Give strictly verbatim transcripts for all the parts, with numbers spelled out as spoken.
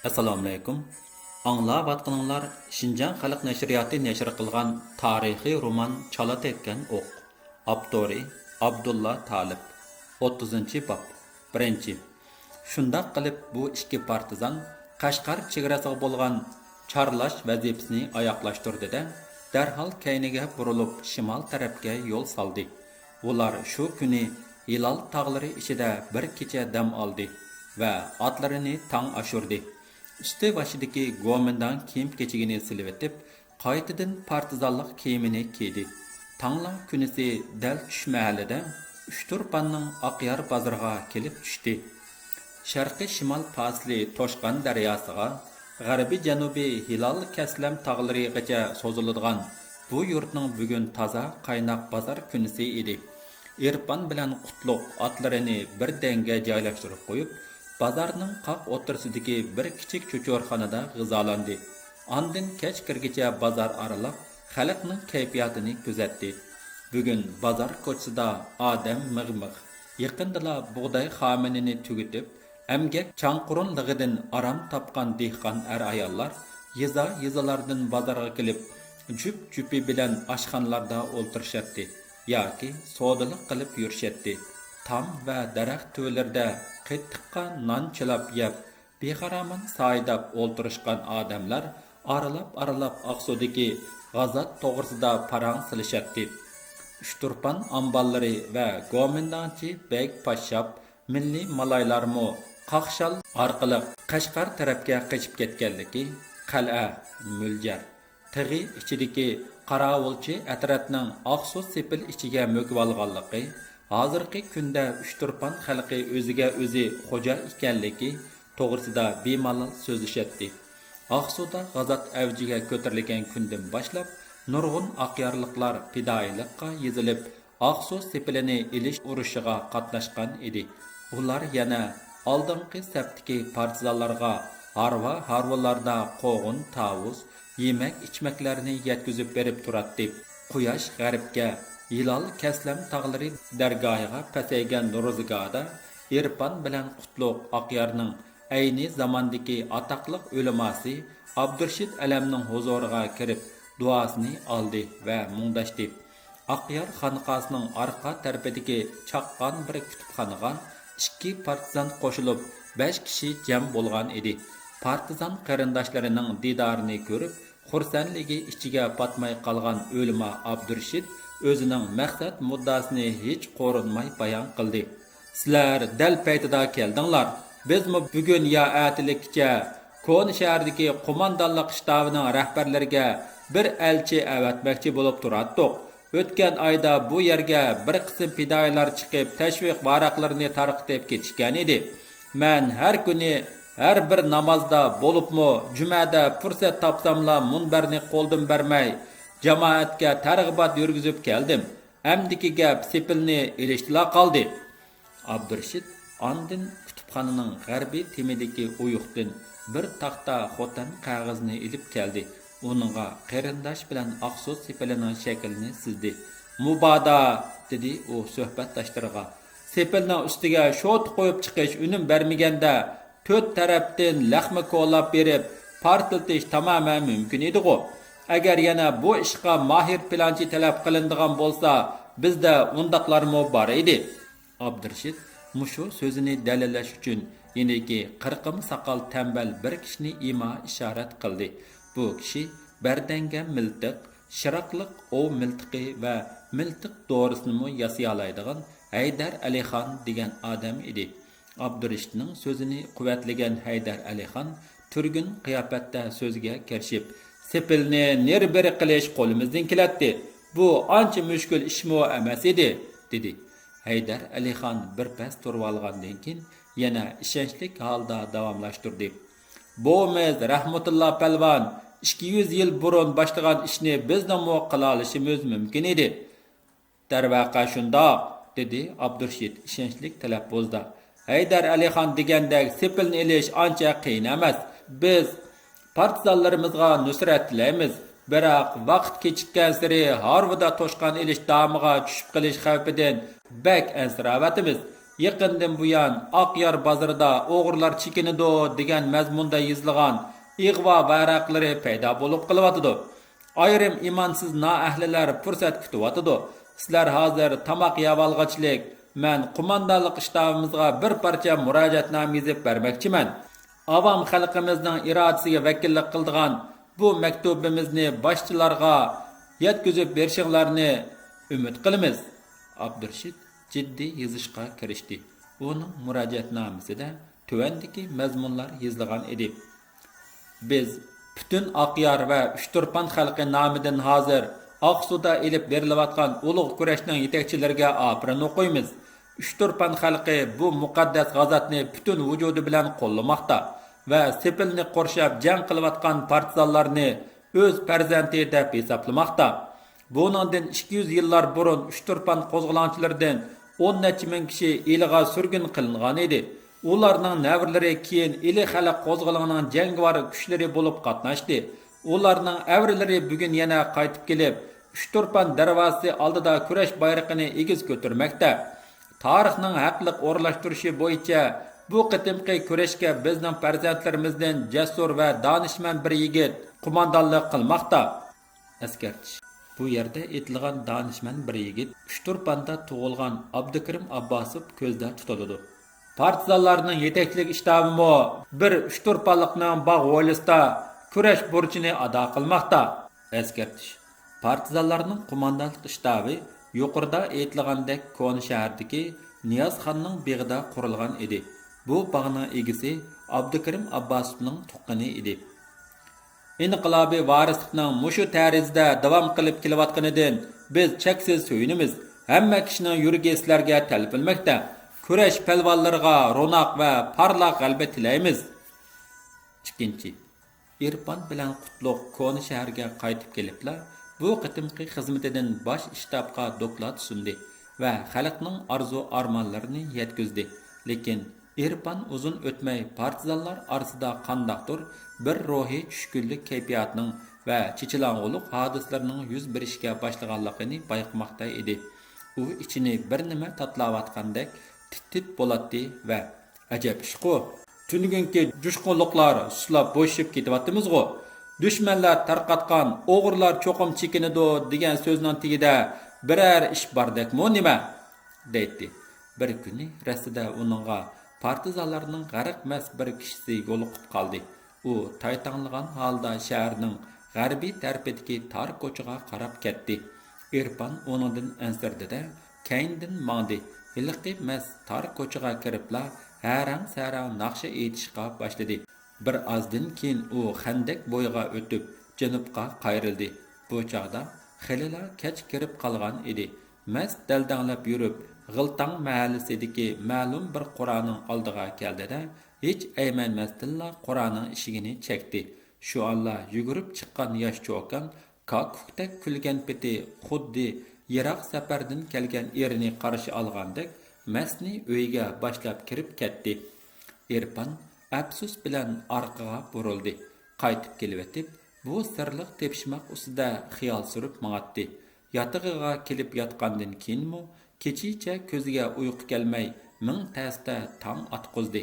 ئەسسالامۇئەلەيكۇم. ئاڭلاۋاتقىنىڭلار شىنجاڭ خەلق نەشرىياتى نەشر قىلغان تارىخىي رومان چالا تەگكەن ئوق. ئاپتورى ئابدۇللا تالىپ. ئوتتۇزىنچى باب. بىرىنچى. شۇنداق قىلىپ بۇ ئىككى پارتىزان قەشقەر چېگراسىغا بولغان چارلاش ۋەزىپىسىنى ئاياغلاشتۇردى-دە، دەرھال كەينىگە بۇرۇلۇپ شىمال تەرەپكە يول سالدى. ئۇلار شۇ كۈنى ھىلال تاغلىرى ئىچىدە بىر كېچە دەم ئالدى ۋە ئاتلىرىنى تاڭ ئاشۇردى. ئۈستى باشىدىكى گومىنداڭ كىيىم-كېچىكىنى سېلىۋېتىپ، قايتىدىن پارتىزانلىق كىيىمىنى كىيدى. تاڭلا كۈنىسى دەل چۈش مەھەللىدە ئۇچتۇرپاننىڭ ئاقيار بازىرىغا كېلىپ چۈشتى. شەرقىي شىمال پاسىلى توشقان دەرياسىغا، غەربىي جەنۇبىي ھىلال كەسلەم تاغلىرىغىچە سوزۇلىدىغان بۇ يۇرتنىڭ بۈگۈن تازا قايناق بازار كۈنىسى ئىدى. ئېرپان بىلەن قۇتلۇق ئاتلىرىنى بىر دەڭگە جايلاشتۇرۇپ قويۇپ، بازارنىڭ قاق ئوتتۇرىسىدىكى بىر كىچىك چوچۇرخانىدا غىزالاندى. ئاندىن كەچ كىرگىچە بازار ئارىلاپ، خەلقنىڭ كەيپىياتىنى كۆزەتتى. بۈگۈن بازار كوچىسىدا ئادەم مىغ-مىغ. يېقىندىلا بۇغداي خامىنىنى تۈگىتىپ، ئەمگەك چاڭقۇرۇنلۇقىدىن ئارام تاپقان دېھقان ئەر-ئاياللار يېزا-يېزىلاردىن بازارغا كېلىپ، جۈپ-جۈپى بىلەن ئاشخانىلاردا ئولتۇرۇشاتتى ياكى سودىلىق قىلىپ يۈرۈشەتتى. تام ۋە دەرەخ تۈۋلىرىدە قېتىققا نان چىلاپ يەپ، بىخارامان سايىداپ ئولتۇرۇشقان ئادەملەر ئارىلاپ-ئارىلاپ ئاقسۇدىكى غازات توغرىسىدا پاراڭ سېلىشاتتى. ئۇچتۇرپان ئامباللىرى ۋە گومىنداڭچى بەگ پاششاپ مىللىي مالايلارمۇ قاقشال ئارقىلىق قەشقەر تەرەپكە قېچىپ كەتكەنلىكى، قەلئە، مۆلجەر، تېغى ئىچىدىكى قاراۋۇلچى ئەترەتنىڭ ئاقسۇ سېپىل ئىچىگە مۆكۈۋالغانلىقى، ھازىرقى كۈندە ئۇچتۇرپان خەلقى ئۆزىگە ئۆزى خوجا ئىكەنلىكى توغرىسىدا بىمالال سۆزلىشەتتى. ئاقسۇدا غازات ئەۋجىگە كۆتۈرۈلگەن كۈندىن باشلاپ، نۇرغۇن ئاقيارلىقلار پىدائىيلىققا يېزىلىپ، ئاقسۇ سېپىلىنى ئېلىش ئۇرۇشىغا قاتناشقان ئىدى. ئۇلار يەنە ئالدىنقى سەپتىكى پارتىزانلارغا ھارۋا-ھارۋىلاردا قوغۇن-تاۋۇز، يېمەك-ئىچمەكلەرنى يەتكۈزۈپ بېرىپ تۇراتتى. قۇياش غەربكە، ھىلال كەسلەم تاغلىرى دەرگاھىغا پەسەيگەن روزگاردا ئېرپان بىلەن قۇتلۇق ئاقيارنىڭ ئەينى زاماندىكى ئاتاقلىق ئۆلىماسى ئابدۇرېشىت ئەلەمنىڭ ھۇزۇرىغا كىرىپ، دۇئاسىنى ئالدى ۋە مۇڭداشتى. ئاقيار خانقاسىنىڭ ئارقا تەرىپىدىكى چاققان بىر كۇتۇپخانىغا ئىككى پارتىزان قوشۇلۇپ، بەش كىشى جەم بولغان ئىدى. پارتىزان قېرىنداشلىرىنىڭ دىدارىنى كۆرۈپ، خۇرسەنلىكى ئىچىگە پاتماي قالغان ئۆلىما ئابدۇرېشىت ئۆزىنىڭ مەقسەت مۇددىئاسىنى ھېچ قورۇنماي بايان قىلدى. سىلەر دەل پەيتىدا كەلدىڭلار. بىزمۇ بۈگۈن يا ئەتىلىككىچە كونا شەھەردىكى قوماندانلىق شتابىنىڭ رەھبەرلىرىگە بىر ئەلچى ئەۋەتمەكچى بولۇپ تۇراتتۇق. ئۆتكەن ئايدا بۇ يەرگە بىر قىسىم پىدائىيلار چىقىپ، تەشۋىق ۋاراقلىرىنى تارقىتىپ كېتىشكەن ئىدى. مەن ھەر كۈنى، ھەر بىر نامازدا، بولۇپمۇ جۈمەدە پۇرسەت تاپساملا مۇنبەرنى قولدىن بەرمەي، جامائەتكە تەرغىبات يۈرگۈزۈپ كەلدىم. ئەمدىكى گەپ سېپىلنى ئېلىشتىلا قالدى. ئابدۇرېشىت ئاندىن كۇتۇپخانىنىڭ غەربىي تېمىدىكى ئويۇقتىن بىر تاختا خوتەن قەغىزىنى ئېلىپ كەلدى. ئۇنىڭغا قېرىنداش بىلەن ئاقسۇ سېپىلىنىڭ شەكلىنى سىزدى. مۇبادا، دېدى ئۇ سۆھبەتداشلىرىغا، سېپىلنىڭ ئۈستىگە شوتا قويۇپ چىقىش ئۈنۈم بەرمىگەندە، تۆت تەرەپتىن لەخمە كولاپ بېرىپ، پارتلىتىش تامامەن مۇمكىن ئىدىغۇ. ئەگەر يەنە بۇ ئىشقا ماھىر پىلانچى تەلەپ قىلىنىدىغان بولسا، بىزدە ئۇنداقلارمۇ بار ئىدى. ئابدۇرېشىت مۇشۇ سۆزىنى دەلىللەش ئۈچۈن يېنىدىكى قىرقىما ساقال تەمبەل بىر كىشىنى ئىما ئىشارەت قىلدى. بۇ كىشى بەردەڭگە مىلتىق، شىراقلىق ئوۋ مىلتىقى ۋە مىلتىق دورىسىنىمۇ ياسىيالايدىغان ھەيدەر ئەلىخان دېگەن ئادەم ئىدى. ئابدۇرېشىتنىڭ سۆزىنى قۇۋۋەتلىگەن ھەيدەر ئەلىخان تۈرگۈن قىياپەتتە سۆزىگە كىرىشىپ، سېپىلنى نېرى-بېرى قىلىش قولىمىزدىن كېلەتتى. بۇ ئانچە مۈشكۈل ئىشمۇ ئەمەس ئىدى، دېدى. ھەيدەر ئەلىخان بىر پەس تۇرۇۋالغاندىن كېيىن، يەنە ئىشەنچلىك ھالدا داۋاملاشتۇردى. بوۋىمىز رەھمەتۇللا پەلۋان ئىككى يۈز يىل بۇرۇن باشلىغان ئىشنى بىزنىڭمۇ قىلالىشىمىز مۇمكىن ئىدى. دەرۋەقە شۇنداق، دېدى ئابدۇرېشىت ئىشەنچلىك تەلەپپۇزدا. ھەيدەر ئەلىخان دېگەندەك سېپىلنى ئېلىش ئانچە قىيىن ئەمەس. بىز پارتىزانلىرىمىزغا نۇسرەت تىلەيمىز. بىراق ۋاقىت كېچىككەنسېرى ھارۋىدا توشقان ئېلىش دامىغا چۈشۈپ قېلىش خەۋپىدىن بەك ئەنسىرەۋاتىمىز. يېقىندىن بۇيان ئاقيار بازىرىدا ئوغرىلار چېكىنىدۇ دېگەن مەزمۇندا يېزىلغان ئىغۋا ۋەرەقلىرى پەيدا بولۇپ قېلىۋاتىدۇ. ئايرىم ئىمانسىز نائەھلىلەر پۇرسەت كۈتۈۋاتىدۇ. سىلەر ھازىر تاماق يەۋالغۇچىلىك، مەن قوماندانلىق شتابىمىزغا بىر پارچە مۇراجىئەتنامە يېزىپ بەرمەكچىمەن. ئاۋام خەلقىمىزنىڭ ئىرادىسىگە ۋەكىللىك قىلىدىغان بۇ مەكتۇبىمىزنى باشچىلارغا يەتكۈزۈپ بېرىشىڭلارنى ئۈمىد قىلىمىز. ئابدۇرېشىت جىددىي يېزىشقا كىرىشتى. ئۇنىڭ مۇراجىئەتنامىسىدە تۆۋەندىكى مەزمۇنلار يېزىلغان ئىدى. بىز پۈتۈن ئاقيار ۋە ئۇچتۇرپان خەلقى نامىدىن ھازىر ئاقسۇدا ئېلىپ بېرىلىۋاتقان ئۇلۇغ كۈرەشنىڭ يېتەكچىلىرىگە ئاپىرىن ئوقۇيمىز. ئۇچتۇرپان خەلقى بۇ مۇقەددەس غازاتنى پۈتۈن ۋۇجۇدى بىلەن قوللىماقتا ۋە سېپىلنى قورشاپ جەڭ قىلىۋاتقان پارتىزانلارنى ئۆز پەرزەنتى دەپ ھېسابلىماقتا. بۇنىڭدىن ئىككى يۈز يىللار بۇرۇن ئۇچتۇرپان قوزغىلاڭچىلىرىدىن ئون نەچچە مىڭ كىشى ئىلىغا سۈرگۈن قىلىنغان ئىدى. ئۇلارنىڭ نەۋرىلىرى كېيىن ئىلى خەلق قوزغىلىڭىنىڭ جەڭگىۋار كۈچلىرى بولۇپ قاتناشتى. ئۇلارنىڭ ئەۋرىلىرى بۈگۈن يەنە قايتىپ كېلىپ، ئۇچتۇرپان دەرۋازىسى ئالدىدا كۈرەش بايرىقىنى ئېگىز كۆتۈرمەكتە. تارىخنىڭ ھەقلىق ئورۇنلاشتۇرۇشى بويىچە بۇ قېتىمقى كۈرەشكە بىزنىڭ پەرزەنتلىرىمىزدىن جەسۇر ۋە دانىشمەن بىر يىگىت قوماندانلىق قىلماقتا. ئەسكەرتىش. بۇ يەردە ئېيتىلغان دانىشمەن بىر يىگىت ئۇچتۇرپاندا تۇغۇلغان ئابدۇكېرىم ئابباسوف كۆزدە تۇتۇلىدۇ. پارتىزانلارنىڭ يېتەكچىلىك شتابىمۇ بىر ئۇچتۇرپانلىقنىڭ باغ ھويلىسىدا كۈرەش بۇرچىنى ئادا قىلماقتا. ئەسكەرتىش. پارتىزانلارنىڭ قوماندانلىق شتابى يۇقىرىدا ئېيتىلغاندەك كونا شەھەردىكى نىيازخاننىڭ بېغىدا قۇرۇلغان ئىدى. بۇ باغنىڭ ئىگىسى ئابدۇكېرىم ئابباسوفنىڭ تۇغقىنى ئىدى. ئىنقىلابىي ۋارىسلىقنىڭ مۇشۇ تەرىزىدە داۋام قىلىپ كېلىۋاتقىنىدىن بىز چەكسىز سۆيۈنىمىز. ھەممە كىشىنىڭ يۈرىكى سىلەرگە تەلپۈنمەكتە. كۈرەش پەلۋانلىرىغا روناق ۋە پارلاق غەلىبە تىلەيمىز. ئىككىنچى. ئېرپان بىلەن قۇتلۇق كونا شەھەرگە قايتىپ كېلىپلا، بۇ قېتىمقى خىزمىتىدىن باش شتابقا دوكلات سۇندى ۋە خەلقنىڭ ئارزۇ-ئارمانلىرىنى يەتكۈزدى. لېكىن ئېرپان ئۇزۇن ئۆتمەي پارتىزانلار ئارىسىدا قانداقتۇر بىر روھىي چۈشكۈنلۈك كەيپىياتنىڭ ۋە چېچىلاڭغۇلۇق ھادىسىلىرىنىڭ يۈز بېرىشكە باشلىغانلىقىنى بايقىماقتا ئىدى. ئۇ ئىچىنى بىر نېمە تاتىلاۋاتقاندەك تىت-تىت بولاتتى ۋە «ئەجەب ئىشقۇ! تۈنۈگۈنكى جۇشقۇنلۇقلار سۇسلاپ بوشىشىپ كېتىۋاتىمىزغۇ! دۈشمەنلەر تارقاتقان، ئوغرىلار چوقۇم چېكىنىدۇ دېگەن سۆزنىڭ تېگىدە بىرەر ئىش باردەكمۇ نېمە؟» دەيتتى. بىر كۈنى رەستىدە ئۇنىڭغا پارتىزانلارنىڭ غەرق مەست بىر كىشىسى يولۇقۇپ قالدى. ئۇ تايتاڭلىغان ھالدا شەھەرنىڭ غەربىي تەرىپىدىكى تار كوچىغا قاراپ كەتتى. ئېرپان ئۇنىڭدىن ئەنسىرىدى-دە، كەينىدىن ماڭدى. ھېلىقى مەست تار كوچىغا كىرىپلا ھەرەڭ-سەرەڭ ناخشا ئېيتىشقا باشلىدى. بىر ئازدىن كېيىن ئۇ خەندەك بويىغا ئۆتۈپ، جەنۇبقا قايرىلدى. بۇ چاغدا خېلىلا كەچ كىرىپ قالغان ئىدى. مەست دەلدەڭلەپ يۈرۈپ، غىلتاڭ مەھەللىسىدىكى مەلۇم بىر قورانىڭ ئالدىغا كەلدى-دە، ھېچ ئەيمەنمەستىنلا قورانىڭ ئىشىكىنى چەكتى. شۇئانلا يۈگۈرۈپ چىققان ياش چوكان كاككۇكتەك كۈلگەن پېتى خۇددى يىراق سەپەردىن كەلگەن ئېرىنى قارشى ئالغاندەك مەستنى ئۆيىگە باشلاپ كىرىپ كەتتى. ئېرپان ئەپسۇس بىلەن ئارقىغا بۇرۇلدى. قايتىپ كېلىۋېتىپ، بۇ سىرلىق تېپىشماق ئۈستىدە خىيال سۈرۈپ ماڭاتتى. ياتىقىغا كېلىپ ياتقاندىن كېيىنمۇ كېچىچە كۆزىگە ئۇيقۇ كەلمەي، مىڭ تەستە تاڭ ئاتقۇزدى.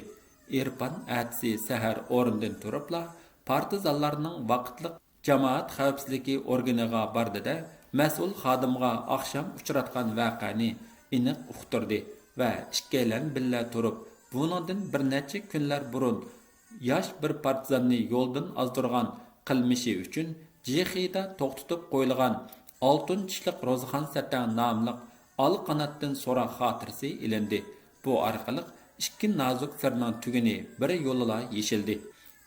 ئېرپان ئەتىسى سەھەر ئورنىدىن تۇرۇپلا، پارتىزانلارنىڭ ۋاقىتلىق جامائەت خەۋپسىزلىكى ئورگىنىغا باردى-دە، مەسئۇل خادىمغا ئاخشام ئۇچراتقان ۋەقەنى ئېنىق ئۇقتۇردى ۋە ئىككىيلەن بىللە تۇرۇپ، بۇنىڭدىن بىر نەچچە كۈنلەر بۇرۇن ياش بىر پارتىزاننى يولدىن ئازدۇرغان قىلمىشى ئۈچۈن جىخىدا توختىتىپ قويۇلغان ئالتۇن چىشلىق روزىخان سەتەڭ ناملىق ئالا قاناتتىن سوراق خاتىرىسى ئېلىندى. بۇ ئارقىلىق ئىككى نازۇك سىرنىڭ تۈگۈنى بىر يولىلا يېشىلدى.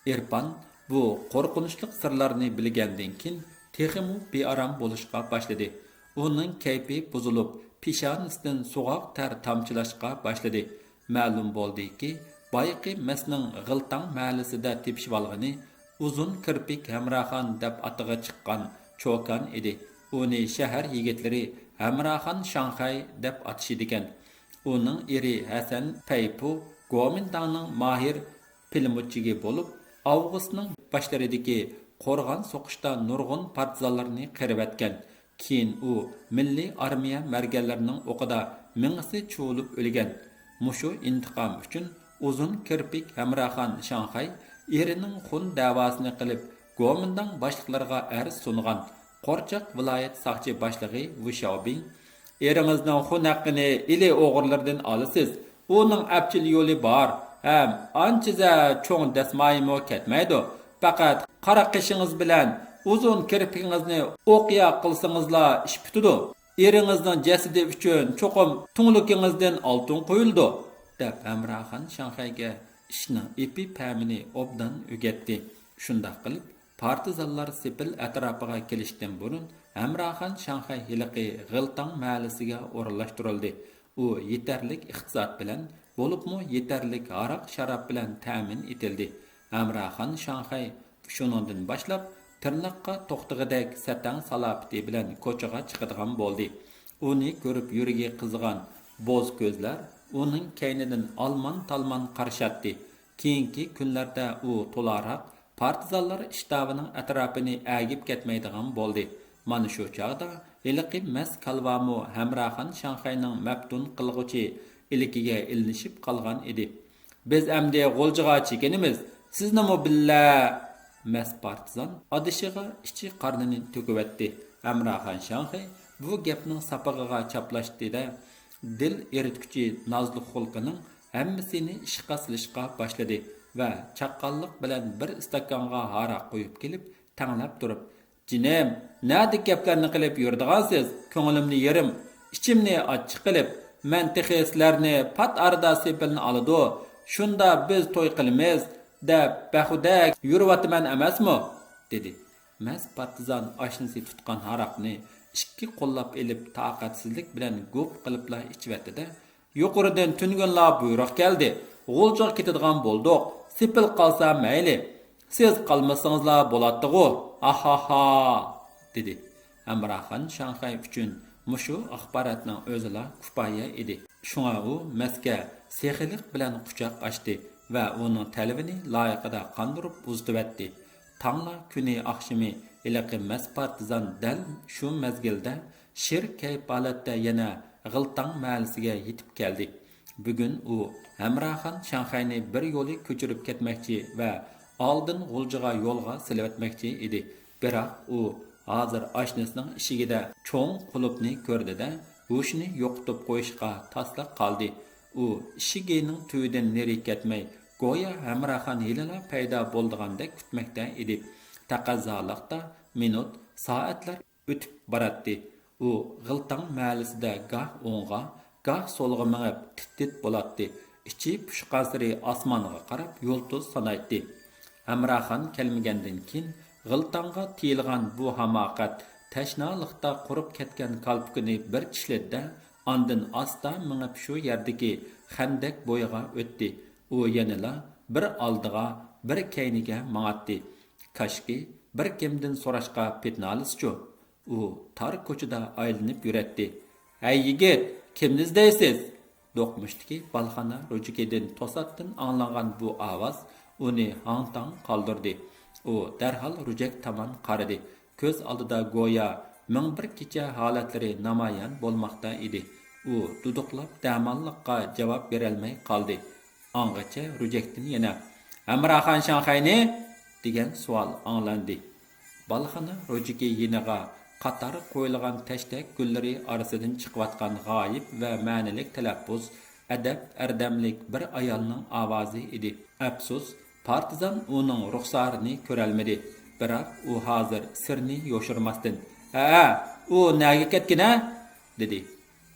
ئېرپان بۇ قورقۇنچلۇق سىرلارنى بىلگەندىن كېيىن، تېخىمۇ بىئارام بولۇشقا باشلىدى. ئۇنىڭ كەيپى بۇزۇلۇپ، پېشانىسىدىن سوغۇق تەر تامچىلاشقا باشلىدى. مەلۇم بولدىكى، بايىقى مەستنىڭ غىلتاڭ مەھەللىسىدە تېپىشىۋالغىنى ئۇزۇن كىرپىك ھەمراخان دەپ ئاتىغا چىققان چوكان ئىدى. ئۇنى شەھەر يىگىتلىرى ھەمراخان شاڭخەي دەپ ئاتىشىدىكەن. ئۇنىڭ ئېرى ھەسەن پەيپۇ گومىنداڭنىڭ ماھىر پىلىموتچىگى بولۇپ، ئاۋغۇستنىڭ باشلىرىدىكى قورغان سوقۇشتا نۇرغۇن پارتىزانلارنى قىرىۋەتكەن. كېيىن ئۇ مىللىي ئارمىيە مەرگەنلىرىنىڭ ئوقىدا مېڭىسى چۇۋۇلۇپ ئۆلگەن. مۇشۇ ئىنتىقام ئۈچۈن ئۇزۇن كىرپىك ھەمراخان شاڭخەي ئېرىنىڭ خۇن دەۋاسىنى قىلىپ، گومىنداڭ باشلىقلىرىغا ئەرز سۇنغان قورچاق ۋىلايەت ساقچى باشلىقى ۋۇ شياۋبىڭ، ئېرىڭىزنىڭ خۇن ھەققىنى ئىلى ئوغرىلىرىدىن ئالىسىز. ئۇنىڭ ئەپچىل يولى بار ھەم ئانچىزە چوڭ دەسمايىمۇ كەتمەيدۇ. پەقەت قارا قېشىڭىز بىلەن ئۇزۇن كىرپىكىڭىزنى ئوقيا قىلسىڭىزلا ئىش پۈتىدۇ. ئېرىڭىزنىڭ جەسىتى ئۈچۈن چوقۇم تۈڭلۈكىڭىزدىن ئالتۇن قويۇلىدۇ، دەپ ھەمراخان شاڭخەيگە ئىشنىڭ ئېپى پەمىنى ئوبدان ئۆگەتتى. شۇنداق قىلىپ، پارتىزانلار سېپىل ئەتراپىغا كېلىشتىن بۇرۇن، ھەمراخان شاڭخەي ھېلىقى غىلتاڭ مەھەللىسىگە ئورۇنلاشتۇرۇلدى. ئۇ يېتەرلىك ئىقتىساد بىلەن، بولۇپمۇ يېتەرلىك ھاراق-شاراب بىلەن تەمىن ئېتىلدى. ھەمراخان شاڭخەي شۇنىڭدىن باشلاپ تىرناققا توختىغۇدەك سەتەڭ سالاپىتى بىلەن كوچىغا چىقىدىغان بولدى. ئۇنى كۆرۈپ يۈرىكى قىزىغان بوز كۆزلەر ئۇنىڭ كەينىدىن ئالمان-تالمان قارىشاتتى. كېيىنكى كۈنلەردە ئۇ تولاراق پارتىزانلار شتابىنىڭ ئەتراپىنى ئەگىپ كەتمەيدىغان بولدى. مانا شۇ چاغدا ھېلىقى مەست كالۋامۇ ھەمراخان شاڭخەينىڭ مەپتۇن قىلغۇچى ئىلكىگە ئىلىنىشىپ قالغان ئىدى. بىز ئەمدى غۇلجىغا چېكىنىمىز، سىزنىمۇ بىللە. مەست پارتىزان ئادىشىغا ئىچى قارنىنى تۆكۈۋەتتى. ھەمراخان شاڭخەي بۇ گەپنىڭ ساپىقىغا چاپلاشتى-دە، دىل ئېرىتكۈچى نازلىق خۇلقىنىڭ ھەممىسىنى ئىشقا سېلىشقا باشلىدى ۋە چاققانلىق بىلەن بىر ئىستاكانغا ھاراق قۇيۇپ كېلىپ، تەڭلەپ تۇرۇپ، جېنىم، نەدىكى گەپلەرنى قىلىپ يۈرىدىغانسىز؟ كۆڭلۈمنى يېرىم، ئىچىمنى ئاچچىق قىلىپ، مەن تېخى سىلەرنى پات ئارىدا سېپىلنى ئالىدۇ، شۇندا بىز توي قىلىمىز، دەپ بەھۇدەك يۈرۈۋاتىمەن ئەمەسمۇ؟ دېدى. مەست پارتىزان ئاشنىسى تۇتقان ھاراقنى ئىككى قوللاپ ئېلىپ، تاقەتسىزلىك بىلەن گۇپ قىلىپلا ئىچىۋەتتى-دە، يۇقىرىدىن تۈنۈگۈنلا بۇيرۇق كەلدى. غۇلجىغا كېتىدىغان بولدۇق. سېپىل قالسا مەيلى. سىز قالمىسىڭىزلا بولاتتىغۇ. ئاھاھا! دېدى. ھەمراخان شاڭخەي ئۈچۈن مۇشۇ ئاخباراتنىڭ ئۆزىلا كۇپايە ئىدى. شۇڭا ئۇ مەستكە سېخىيلىق بىلەن قۇچاق ئاچتى ۋە ئۇنىڭ تەلىپىنى لايىقىدا قاندۇرۇپ ئۇزىتىۋەتتى. تاڭلا كۈنى ئاخشىمى ھېلىقى مەست پارتىزان دەل شۇ مەزگىلدە شىر كەيپ ھالەتتە يەنە غىلتاڭ مەھەللىسىگە يېتىپ كەلدى. بۈگۈن ئۇ ھەمراخان شاڭخەينى بىر يولى كۆچۈرۈپ كەتمەكچى ۋە ئالدىن غۇلجىغا يولغا سېلىۋەتمەكچى ئىدى. بىراق ئۇ ھازىر ئاشنىسىنىڭ ئىشىكىدە چوڭ قۇلۇپنى كۆردى-دە، ھوشىنى يوقىتىپ قويۇشقا تاسلا قالدى. ئۇ ئىشىكىنىڭ تۈۋىدىن نېرى كەتمەي، گويا ھەمراخان ھېلىلا پەيدا بولىدىغاندەك كۈتمەكتە ئىدى. تەقەززالىقتا مىنۇت، سائەتلەر ئۆتۈپ باراتتى. ئۇ غىلتاڭ مەھەللىسىدە گاھ ئوڭغا، گاھ سولغا مېڭىپ تىت-تىت بولاتتى. ئىچى پۇشقانسېرى ئاسمانغا قاراپ يۇلتۇز سانايتتى. ھەمراخان كەلمىگەندىن كېيىن، غىلتاڭغا تىيىلغان بۇ ھاماقەت تەشنالىقتا قۇرۇپ كەتكەن كالپۇكىنى بىر چىشلىدى-دە، ئاندىن ئاستا مېڭىپ شۇ يەردىكى خەندەك بويىغا ئۆتتى. ئۇ يەنىلا بىر ئالدىغا، بىر كەينىگە ماڭاتتى. كاشكى، بىر كىمدىن سوراشقا پېتىنالىسىچۇ؟ ئۇ تار كوچىدا ئايلىنىپ يۈرەتتى. ھەي يىگىت، كىمنى ئىزدەيسىز؟ دوقمۇشتىكى بالخانا روجىكىدىن توساتتىن ئاڭلانغان بۇ ئاۋاز ئۇنى ھاڭ-تاڭ قالدۇردى. ئۇ دەرھال روجەك تامان قارىدى. كۆز ئالدىدا گويا مىڭ بىر كېچە ھالەتلىرى نامايان بولماقتا ئىدى. ئۇ دۇدۇقلاپ دەماللىققا جاۋاب بېرەلمەي قالدى. ئاڭغىچە روجەكتىن يەنە، ھەمراخان شاڭخەينى؟ دېگەن سوئال ئاڭلاندى. بالخانا روجىكى يېنىغا قاتار قويۇلغان تەشتەك گۈللىرى ئارىسىدىن چىقىۋاتقان غايىب ۋە مەنىلىك تەلەپپۇز، ئەدەپ-ئەردەملىك بىر ئايالنىڭ ئاۋازى ئىدى. ئەپسۇس، پارتىزان ئۇنىڭ رۇخسارىنى كۆرەلمىدى، بىراق ئۇ ھازىر سىرنى يوشۇرماستىن، ھەئە، ئۇ نەگە كەتكىنە؟ دېدى.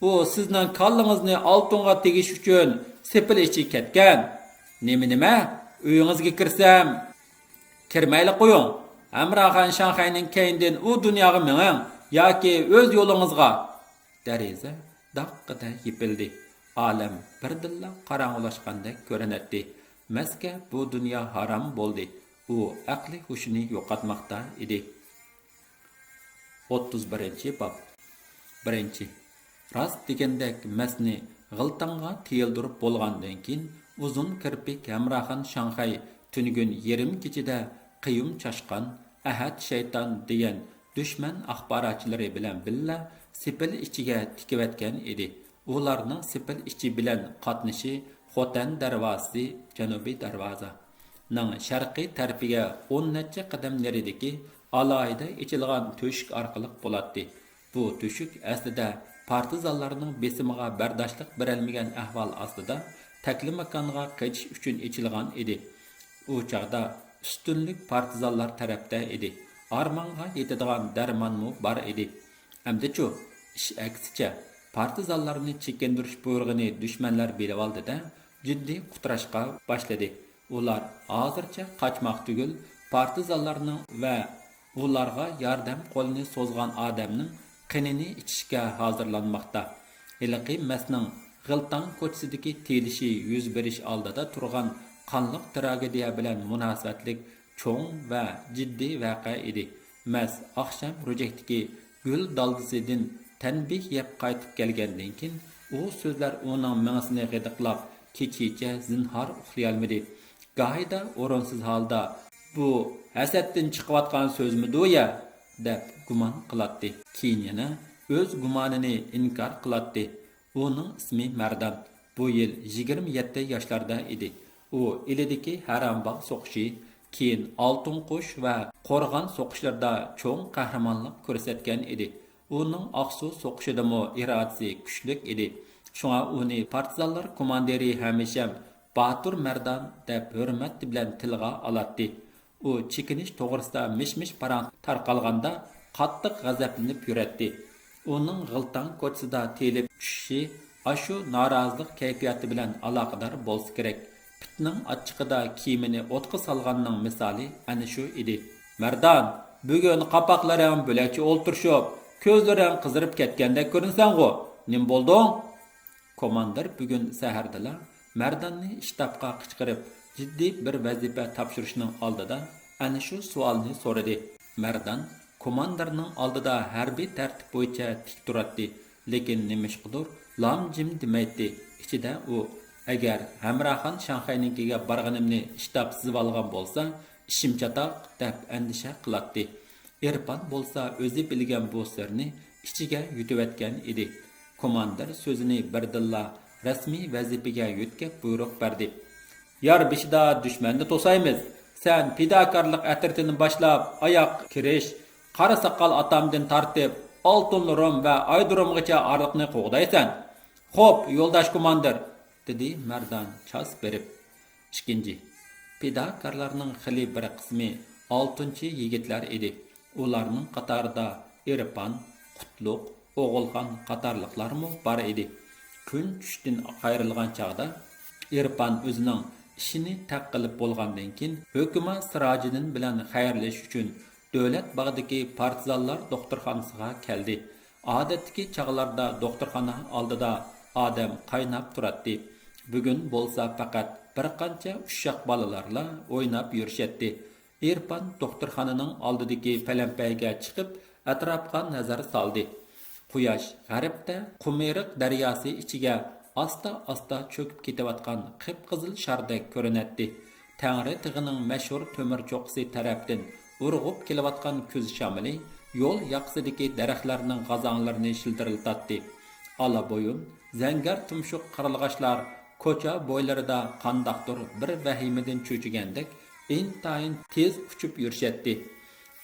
ئۇ سىزنىڭ كاللىڭىزنى ئالتۇنغا تېگىش ئۈچۈن سېپىل ئىچىگە كەتكەن. نېمە، نېمە؟ ئۆيىڭىزگە كىرسەم، كىرمەيلا قويۇڭ. ھەمراخان شاڭخەينىڭ كەينىدىن ئۇ دۇنياغا مېڭىڭ ياكى ئۆز يولىڭىزغا. دېرىزە داققىدە يېپىلدى. ئالەم بىردىنلا قاراڭغۇلاشقاندەك كۆرۈنەتتى. مەستكە بۇ دۇنيا ھارام بولدى. ئۇ ئەقلى ھوشىنى يوقاتماقتا ئىدى. ئوتتۇز بىرىنچى باب. بىرىنچى. راست دېگەندەك مەستنى غىلتاڭغا تىيىلدۇرۇپ بولغاندىن كېيىن، ئۇزۇن كىرپىك ھەمراخان شاڭخەي تۈنۈگۈن يېرىم كېچىدە قېيۇم چاشقان، ئەھەت شەيتان دېگەن دۈشمەن ئاخباراتچىلىرى بىلەن بىللە سېپىل ئىچىگە تىكىۋەتكەن ئىدى. ئۇلارنىڭ سېپىل ئىچى بىلەن قاتنىشى خوتەن دەرۋازىسى، جەنۇبىي دەرۋازا، نىڭ شەرقىي تەرىپىگە ئون نەچچە قەدەم نېرىدىكى ئالاھىدە ئېچىلغان تۆشۈك ئارقىلىق بولاتتى. بۇ تۆشۈك ئەسلىدە پارتىزانلارنىڭ بېسىمىغا بەرداشلىق بېرەلمىگەن ئەھۋال ئاستىدا تەكلىماكانغا قېچىش ئۈچۈن ئېچىلغان ئىدى. ئۇ چاغدا ئۈستۈنلۈك پارتىزانلار تەرەپتە ئىدى. ئارمانغا يېتىدىغان دەرمانمۇ بار ئىدى. ئەمدىچۇ؟ ئىش ئەكسىچە، پارتىزانلارنى چېكىندۈرۈش بۇيرۇقىنى دۈشمەنلەر بىلىۋالدى-دە، جىددىي قۇتراشقا باشلىدى. ئۇلار ھازىرچە قاچماق تۈگۈل، پارتىزانلارنىڭ ۋە ئۇلارغا ياردەم قولىنى سوزغان ئادەمنىڭ قېنىنى ئىچىشكە ھازىرلانماقتا. ھېلىقى مەسنىڭ غىلتاڭ كوچىسىدىكى تىيىلىشى يۈز بېرىش ئالدىدا تۇرغان قانلىق تراگېدىيە بىلەن مۇناسىۋەتلىك چوڭ ۋە جىددىي ۋەقە ئىدى. مەس ئاخشام رۆجەكتىكى گۈل دالدىسىدىن تەنبىھ يەپ قايتىپ كەلگەندىن كېيىن، ئۇ سۆزلەر ئۇنىڭ مېڭىسىنى غىدىقلاپ، كېچىچە زىنھار ئۇخلىيالمىدى. گاھىدا ئورۇنسىز ھالدا، «بۇ ھەسەتتىن چىقىۋاتقان سۆزمىدۇ يا؟» دەپ گۇمان قىلاتتى. كېيىن يەنە ئۆز گۇمانىنى ئىنكار قىلاتتى. ئۇنىڭ ئىسمى مەردان. بۇ يىل يىگىرمە يەتتە ياشلاردا ئىدى. ئۇ ئىلىدىكى ھەرەمباغ سوقۇشى، كېيىن ئالتۇنقۇش ۋە قورغان سوقۇشلىرىدا چوڭ قەھرىمانلىق كۆرسەتكەن ئىدى. ئۇنىڭ ئاقسۇ سوقۇشىدىمۇ ئىرادىسى كۈچلۈك ئىدى. شۇڭا ئۇنى پارتىزانلار كوماندىرى ھەمىشەم باتۇر مەردان دەپ ھۆرمەت بىلەن تىلغا ئالاتتى. ئۇ چېكىنىش توغرىسىدا مىش-مىش پاراڭ تارقالغاندا قاتتىق غەزەپلىنىپ يۈرەتتى. ئۇنىڭ غىلتاڭ كوچىسىدا تېيىلىپ چۈشۈشى ئاشۇ نارازىلىق كەيپىياتى بىلەن ئالاقىدار بولسا كېرەك. پىتنىڭ ئاچچىقىدا كىيىمىنى ئوتقا سالغاننىڭ مىسالى ئەنە شۇ ئىدى. «مەردان، بۈگۈن قاپاقلىرىڭ بۆلەكچە ئولتۇرۇشۇپ، كۆزلىرىڭ قىزىرىپ كەتكەندەك كۆرۈنىسەنغۇ؟ نېمە بولدۇڭ؟» كوماندىر بۈگۈن سەھەردىلا مەرداننى ئىشتابقا قىچقىرىپ، جىددىي بىر ۋەزىپە تاپشۇرۇشنىڭ ئالدىدا ئەنە شۇ سوئالنى سورىدى. مەردان كوماندىرنىڭ ئالدىدا ھەربىي تەرتىپ بويىچە تىك تۇراتتى، لېكىن نېمىشقىدۇر لام-جىم دېمەيتتى. ئىچىدە ئۇ، «ئەگەر ھەمراخان شاڭخەينىڭكىگە بارغىنىمنى ئىشتاب سىزىۋالغان بولسا، ئىشىم چاتاق» دەپ ئەندىشە قىلاتتى. ئېرپان بولسا ئۆزى بىلگەن بۇ سىرنى ئىچىگە يۇتۇۋەتكەن ئىدى. كوماندىر سۆزىنى بىردىنلا رەسمىي ۋەزىپىگە يۆتكەپ بۇيرۇق بەردى. «يار بېشىدا دۈشمەننى توسايمىز. سەن پىداكارلىق ئەترىتىنى باشلاپ، ئاياغ كىرىش، قارا ساقال ئاتامدىن تارتىپ، ئالتۇن رۇم ۋە ئايدۇرۇمغىچە ئارىلىقنى قوغدايسەن. خوپ، يولداش كوماندىر!» دېدى مەردان چاس بېرىپ. ئىككىنچى، پىداكارلارنىڭ خېلى بىر قىسمى ئالتۇنچى يىگىتلەر ئىدى. ئۇلارنىڭ قاتارىدا ئېرپان، قۇتلۇق، ئوغۇلخان قاتارلىقلارمۇ بار ئىدى. كۈن چۈشتىن قايرىلغان چاغدا ئېرپان ئۆزىنىڭ ئىشىنى تەق قىلىپ بولغاندىن كېيىن، ھۆكۈما سىراجىدىن بىلەن خەيرلىشىش ئۈچۈن دۆلەت باغىدىكى پارتىزانلار دوختۇرخانىسىغا كەلدى. ئادەتتىكى چاغلاردا دوختۇرخانا ئالدىدا ئادەم قايناپ تۇراتتى. بۈگۈن بولسا پەقەت بىر قانچە ئۇششاق بالىلارلا ئويناپ يۈرۈشەتتى. ئېرپان دوختۇرخانىنىڭ ئالدىدىكى پەلەمپەيگە چىقىپ، ئەتراپقا نەزەر سالدى. قۇياش غەربتە قۇمىرىق دەرياسى ئىچىگە ئاستا-ئاستا چۆكۈپ كېتىۋاتقان قىپقىزىل شاردەك كۆرۈنەتتى. تەڭرى تېغىنىڭ مەشھۇر تۆمۈر چوققىسى تەرەپتىن ئۇرغۇپ كېلىۋاتقان كۈز شامىلى يول ياقىسىدىكى دەرەخلەرنىڭ غازاڭلىرىنى شىلدىرلىتاتتى. ئالا بويۇن، زەڭگەر تۇمشۇق قارلىغاچلار كوچا بويلىرىدا قانداقتۇر بىر ۋەھىمىدىن چۆچۈگەندەك ئىنتايىن تېز ئۇچۇپ يۈرۈشەتتى.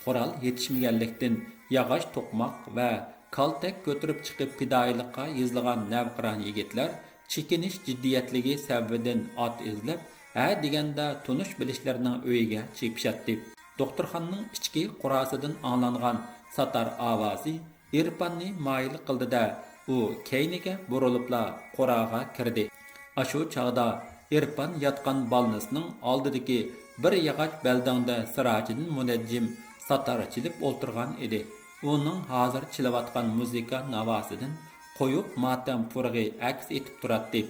قورال يېتىشمىگەنلىكتىن، ياغاچ توقماق ۋە كالتەك كۆتۈرۈپ چىقىپ پىدائىيلىققا يېزىلغان نەۋقىران يىگىتلەر چېكىنىش جىددىيەتلىكى سەۋەبىدىن ئات ئىزدەپ، ھە دېگەندە تونۇش بىلىشلەرنىڭ ئۆيىگە چېپىشاتتى. دوختۇرخانىنىڭ ئىچكى قوراسىدىن ئاڭلانغان ساتار ئاۋازى ئېرپاننى مايىل قىلدى-دە، ئۇ كەينىگە بۇرۇلۇپلا قوراغا كىردى. ئاشۇ چاغدا ئېرپان ياتقان بالنىسنىڭ ئالدىدىكى بىر ياغاچ بەلدەڭدە سىراجىدىن مۇنەججىم ساتار چېلىپ ئولتۇرغان ئىدى. ئۇنىڭ ھازىر چېلىۋاتقان مۇزىكا ناۋاسىدىن قويۇق ماتەم پۇرىقى ئەكس ئېتىپ تۇراتتى.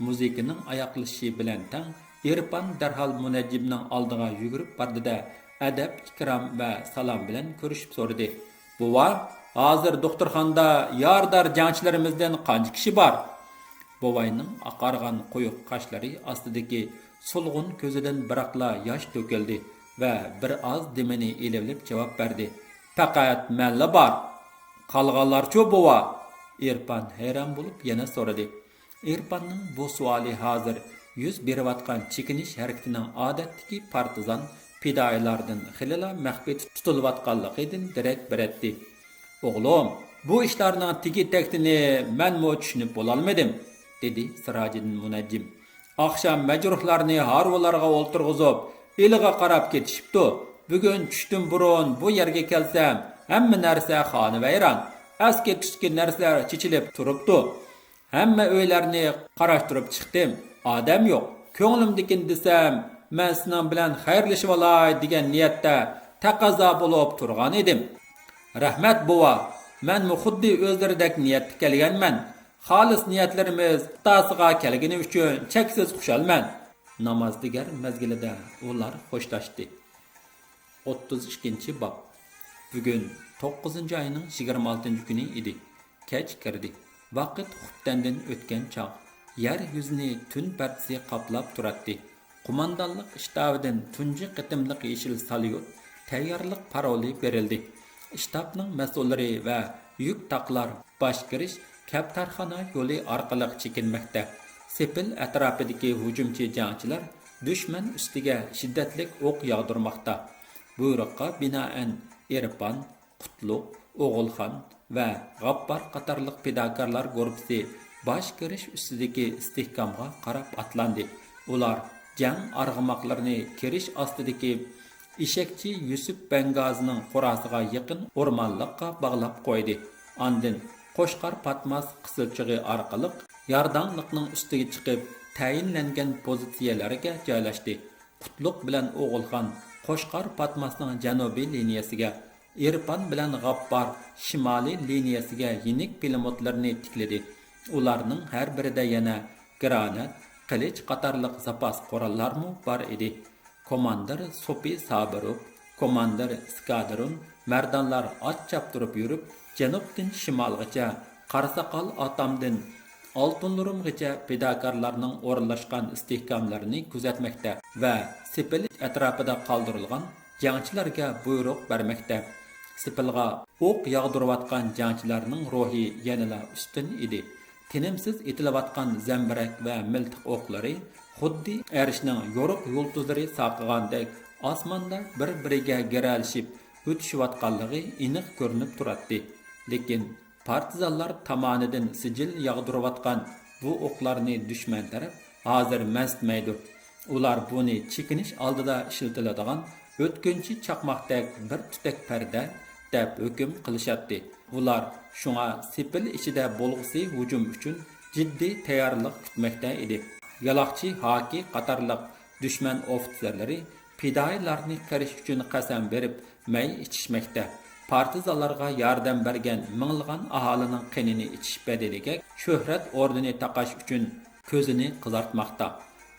مۇزىكىنىڭ ئاياغلىشىشى بىلەن تەڭ ئېرپان دەرھال مۇنەججىمنىڭ ئالدىغا يۈگۈرۈپ باردى-دە، ئەدەپ-ئىكرام ۋە سالام بىلەن كۆرۈشۈپ سورىدى. بوۋا، ھازىر دوختۇرخانىدا يارىدار جەڭچىلىرىمىزدىن قانچە كىشى بار؟ بوۋاينىڭ ئاقارغان قويۇق قاشلىرى ئاستىدىكى سولغۇن كۆزىدىن بىراقلا ياش تۆكۈلدى ۋە بىر ئاز دېمىنى ئېلىۋېلىپ جاۋاب بەردى. پەقەت مەنلا بار. قالغانلارچۇ، بوۋا؟ ئېرپان ھەيران بولۇپ يەنە سورىدى. ئېرپاننىڭ بۇ سوئالى ھازىر يۈز بېرىۋاتقان چېكىنىش ھەرىكىتىنىڭ ئادەتتىكى پارتىزان پىدائىيلاردىن خېلىلا مەخپىي تۇتۇلۇۋاتقانلىقىدىن دېرەك بېرەتتى. ئوغلۇم، بۇ ئىشلارنىڭ تېگى تەكتىنى مەنمۇ چۈشىنىپ بولالمىدىم، دېدى سىراجىدىن مۇنەججىم. ئاخشام مەجرۇھلارنى ھارۋىلارغا ئولتۇرغۇزۇپ، ئىلىغا قاراپ كېتىشىپتۇ. بۈگۈن چۈشتىن بۇرۇن بۇ يەرگە كەلسەم، ھەممە نەرسە خانىۋەيران. ئەسكى تۈسكى نەرسىلەر چېچىلىپ تۇرۇپتۇ. ھەممە ئۆيلەرنى قاراشتۇرۇپ چىقتىم. ئادەم يوق. كۆڭلۈمدىكىنى دېسەم، مەن سېنىڭ بىلەن خەيرلىشىۋالاي دېگەن نىيەتتە تەقەززا بولۇپ تۇرغان ئىدىم. رەھمەت، بوۋا. مەنمۇ خۇددى ئۆزلىرىدەك نىيەتتە كەلگەنمەن. خالىس نىيەتلىرىمىز ئىقتاسىغا كەلگىنى ئۈچۈن چەكسىز خۇشالمەن. نامازدىگەر مەزگىلىدە ئۇلار خوشلاشتى. ئوتتۇز ئىككىنچى باب. بۈگۈن توققۇزىنچى ئاينىڭ يىگىرمە ئالتىنچى كۈنى ئىدى. كەچ كىردى. ۋاقىت خۇپتەندىن ئۆتكەن چاغ. يەر يۈزىنى تۈن پەردىسى قاپلاپ تۇراتتى. قوماندانلىق شتابىدىن تۇنجى قېتىملىق يېشىل ساليۇت تەييارلىق پارولى بېرىلدى. شتابنىڭ مەسئۇللىرى ۋە يۈك تاقلار باش كىرىش كەپتەرخانا يولى ئارقىلىق چېكىنمەكتە. سېپىل ئەتراپىدىكى ھۇجۇمچى جەڭچىلەر دۈشمەن ئۈستىگە شىددەتلىك ئوق ياغدۇرماقتا. بۇيرۇققا بىنائەن، ئېرپان، قۇتلۇق، ئوغۇلخان ۋە غاپپار قاتارلىق پىداكارلار گۇرۇپپىسى باش كىرىش ئۈستىدىكى ئىستىھكامغا قاراپ ئاتلاندى. ئۇلار جەڭ ئارغىماقلىرىنى كىرىش ئاستىدىكى ئېشەكچى يۈسۈپ بەڭگازىنىڭ خوراسىغا يېقىن ئورمانلىققا باغلاپ قويدى. ئاندىن قوچقار پاتماس قىسىلچىقى ئارقىلىق يارداڭلىقنىڭ ئۈستىگە چىقىپ، تەيىنلەنگەن پوزىتسىيەلەرگە جايلاشتى. قۇتلۇق بىلەن ئوغۇلخان قوچقار پاتماسنىڭ جەنۇبىي لىنىيەسىگە، ئېرپان بىلەن غاپپار شىمالىي لىنىيەسىگە يېنىك پىلىموتلىرىنى تىكلىدى. ئۇلارنىڭ ھەر بىرىدە يەنە گرانات، قىلىچ قاتارلىق زاپاس قوراللارمۇ بار ئىدى. كوماندىر سوپى سابىروف، كوماندىر ئىسكادرون مەردانلار ئات چاپتۇرۇپ يۈرۈپ، جەنۇبتىن شىمالغىچە، قاراساقال ئاتامدىن ئالتۇنلۇرۇمغىچە پىداكارلارنىڭ ئورۇنلاشقان ئىستىھكاملىرىنى كۆزەتمەكتە ۋە سېپىل ئەتراپىدا قالدۇرۇلغان جەڭچىلەرگە بۇيرۇق بەرمەكتە. سېپىلغا ئوق ياغدۇرۇۋاتقان جەڭچىلەرنىڭ روھى يەنىلا ئۈستۈن ئىدى. تىنىمسىز ئېتىلىۋاتقان زەمبىرەك ۋە مىلتىق ئوقلىرى خۇددى ئەرشنىڭ يورۇق يۇلتۇزلىرى ساقىغاندەك ئاسماندا بىر-بىرىگە گىرەلىشىپ ئۆتۈشۈۋاتقانلىقى ئېنىق كۆرۈنۈپ تۇراتتى. لېكىن پارتىزانلار تامانىدىن سىجىل ياغدۇرۇۋاتقان بۇ ئوقلارنى دۈشمەن تەرەپ ھازىر مەنسىتمەيدۇ. ئۇلار بۇنى چېكىنىش ئالدىدا ئىشلىتىلىدىغان ئۆتكۈنچى چاقماقتەك بىر تۈتەك پەردە دەپ ھۆكۈم قىلىشاتتى. ئۇلار شۇڭا سېپىل ئىچىدە بولغۇسى ھۇجۇم ئۈچۈن جىددىي تەييارلىق كۈتمەكتە ئىدى. يالاقچى ھاكى قاتارلىق دۈشمەن ئوفىتسېرلىرى پىدائىيلارنى قىرىش ئۈچۈن قەسەم بېرىپ مەي ئىچىشمەكتە. پارتىزانلارغا ياردەم بەرگەن مىڭلىغان ئاھالىنىڭ قېنىنى ئىچىش بەدىلىگە شۆھرەت ئوردىنى تاقاش ئۈچۈن كۆزىنى قىزارتماقتا.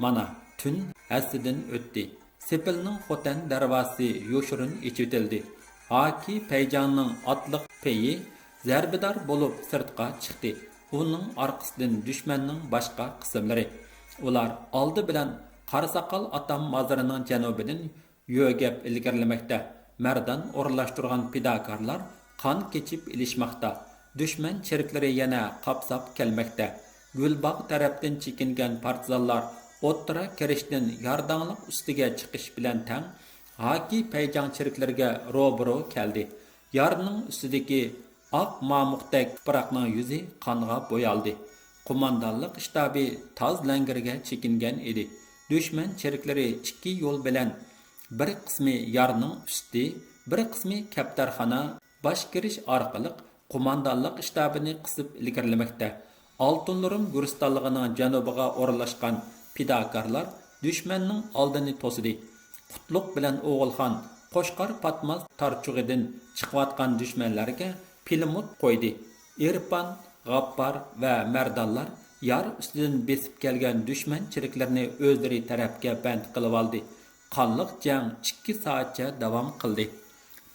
مانا، تۈن ھەسسىدىن ئۆتتى. سېپىلنىڭ خوتەن دەرۋازىسى يوشۇرۇن ئېچىۋېتىلدى. ھاكى پەيجاڭنىڭ ئاتلىق پېيى زەربىدار بولۇپ سىرتقا چىقتى. ئۇنىڭ ئارقىسىدىن دۈشمەننىڭ باشقا قىسىملىرى. ئۇلار ئالدى بىلەن قاراساقال ئاتام مازىرىنىڭ جەنۇبىدىن يۆگەپ ئىلگىرىلىمەكتە. مەردان ئورۇنلاشتۇرغان پىداكارلار قان كېچىپ ئېلىشماقتا. دۈشمەن چېرىكلىرى يەنە قاپساپ كەلمەكتە. گۈلباغ تەرەپتىن چېكىنگەن پارتىزانلار ئوتتۇرا كىرىشتىن يارداڭلىق ئۈستىگە چىقىش بىلەن تەڭ، ھاكى پەيجاڭ چېرىكلىرىگە روبىرو كەلدى. يارنىڭ ئۈستىدىكى ئاق مامۇقتەك تۇپراقنىڭ يۈزى قانغا بويالدى. قوماندانلىق شتابى تاز لەڭگىرىگە چېكىنگەن ئىدى. دۈشمەن چېرىكلىرى ئىككى يول بىلەن، بىر قىسمى يارنىڭ ئۈستى، بىر قىسمى كەپتەرخانا باش كىرىش ئارقىلىق قوماندانلىق شتابىنى قىسىپ ئىلگىرىلىمەكتە. ئالتۇنلۇرۇم گۈرىستانلىقىنىڭ جەنۇبىغا ئورۇنلاشقان پىداكارلار دۈشمەننىڭ ئالدىنى توسىدى. قۇتلۇق بىلەن ئوغۇلخان قوچقار پاتماس تارچۇغىدىن چىقىۋاتقان دۈشمەنلەرگە پىلىموت قويدى. ئېرپان، غاپپار ۋە مەردانلار يار ئۈستىدىن بېسىپ كەلگەن دۈشمەن چېرىكلىرىنى ئۆزلىرى تەرەپكە بەند قىلىۋالدى. قانلىق جەڭ ئىككى سائەتچە داۋام قىلدى.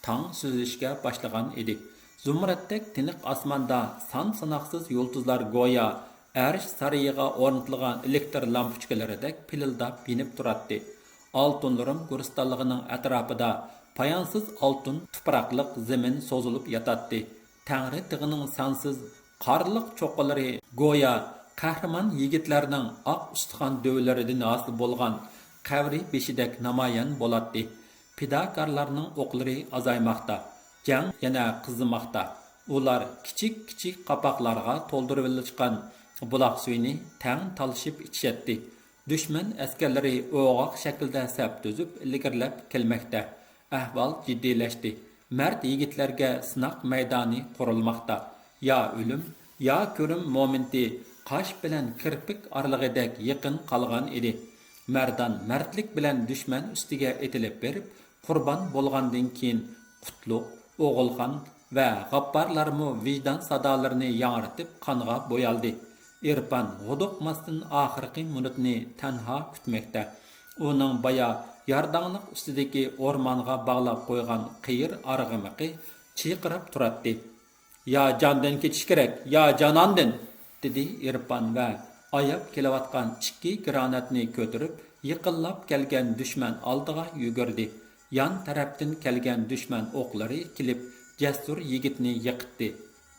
تاڭ سۈزۈلۈشكە باشلىغان ئىدى. زۇمرەتتەك تىنىق ئاسماندا سان-ساناقسىز يۇلتۇزلار گويا ئەرش سارىيىغا ئورنىتىلغان ئېلېكتر لامپۇچكىلىرىدەك پىلىلداپ يېنىپ تۇراتتى. ئالتۇنلۇرۇم گۈلىستانلىقىنىڭ ئەتراپىدا پايانسىز ئالتۇن تۇپراقلىق زېمىن سوزۇلۇپ ياتاتتى. تەڭرى تېغىنىڭ سانسىز قارلىق چوققىلىرى گويا قەھرىمان يىگىتلەرنىڭ ئاق ئۇستىخان دۆۋىلىرىدىن ھاسىل بولغان قەۋرە بېشىدەك نامايان بولاتتى. پىداكارلارنىڭ ئوقلىرى ئازايماقتا، جەڭ يەنە قىزىماقتا. ئۇلار كىچىك-كىچىك قاپاقلارغا تولدۇرۇۋېلىشقان بۇلاق سۈيىنى تەڭ تالىشىپ ئىچىشەتتى. دۈشمەن ئەسكەرلىرى ئوغاق شەكىلدە سەپ تۈزۈپ ئىلگىرىلەپ كەلمەكتە. ئەھۋال جىددىيلەشتى. مەرد يىگىتلەرگە سىناق مەيدانى قۇرۇلماقتا. يا ئۆلۈم، يا كۆرۈم مومېنتى قاش بىلەن كىرپىك ئارىلىقىدەك يېقىن قالغان ئىدى. مەردان مەردلىك بىلەن دۈشمەن ئۈستىگە ئېتىلىپ بېرىپ، قۇربان بولغاندىن كېيىن، قۇتلۇق، ئوغۇلخان ۋە غاپپارلارمۇ ۋىجدان سادالىرىنى ياڭرىتىپ قانغا بويالدى. ئېرپان ھودۇقماستىن ئاخىرقى مىنۇتنى تەنھا كۈتمەكتە. ئۇنىڭ بايا يارداڭلىق ئۈستىدىكى ئورمانغا باغلاپ قويغان قېيىر ئارغىمىقى چىرقىراپ تۇراتتى. يا جاندىن كېتىش كېرەك، يا جاناندىن! دېدى ئېرپان ۋە ئاياپ كېلىۋاتقان ئىككى گراناتنى كۆتۈرۈپ، يېقىنلاپ كەلگەن دۈشمەن ئالدىغا يۈگۈردى. يان تەرەپتىن كەلگەن دۈشمەن ئوقلىرى كېلىپ، جەسۇر يىگىتنى يىقىتتى.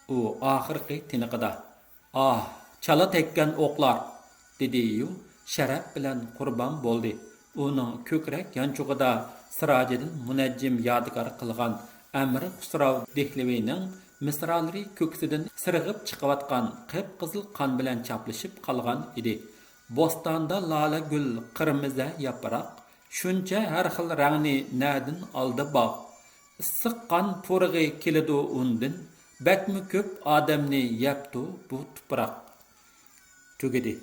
ئۇ ئاخىرقى تىنىقىدا، ئاھ، چالا تەگكەن ئوقلار! دېدى يۇ شەرەپ بىلەن قۇربان بولدى. ئۇنىڭ كۆكرەك يانچۇقىدا سىراجىدىن مۇنەججىم يادىكار قىلغان ئەمىر خۇسراۋ دېھلىۋىنىڭ مىسرالىرى كۆكسىدىن سىرغىپ چىقىۋاتقان قىپقىزىل قان بىلەن چاپلىشىپ قالغان ئىدى. بوستاندا لالە گۈل، قىرمىزە ياپراق، شۇنچە ھەر خىل رەڭنى نەدىن ئالدى باغ؟ ئىسسىق قان پۇرىقى كېلىدۇ ئۇندىن، بەكمۇ كۆپ ئادەمنى يەپتۇ بۇ تۇپراق. تۈگىدى.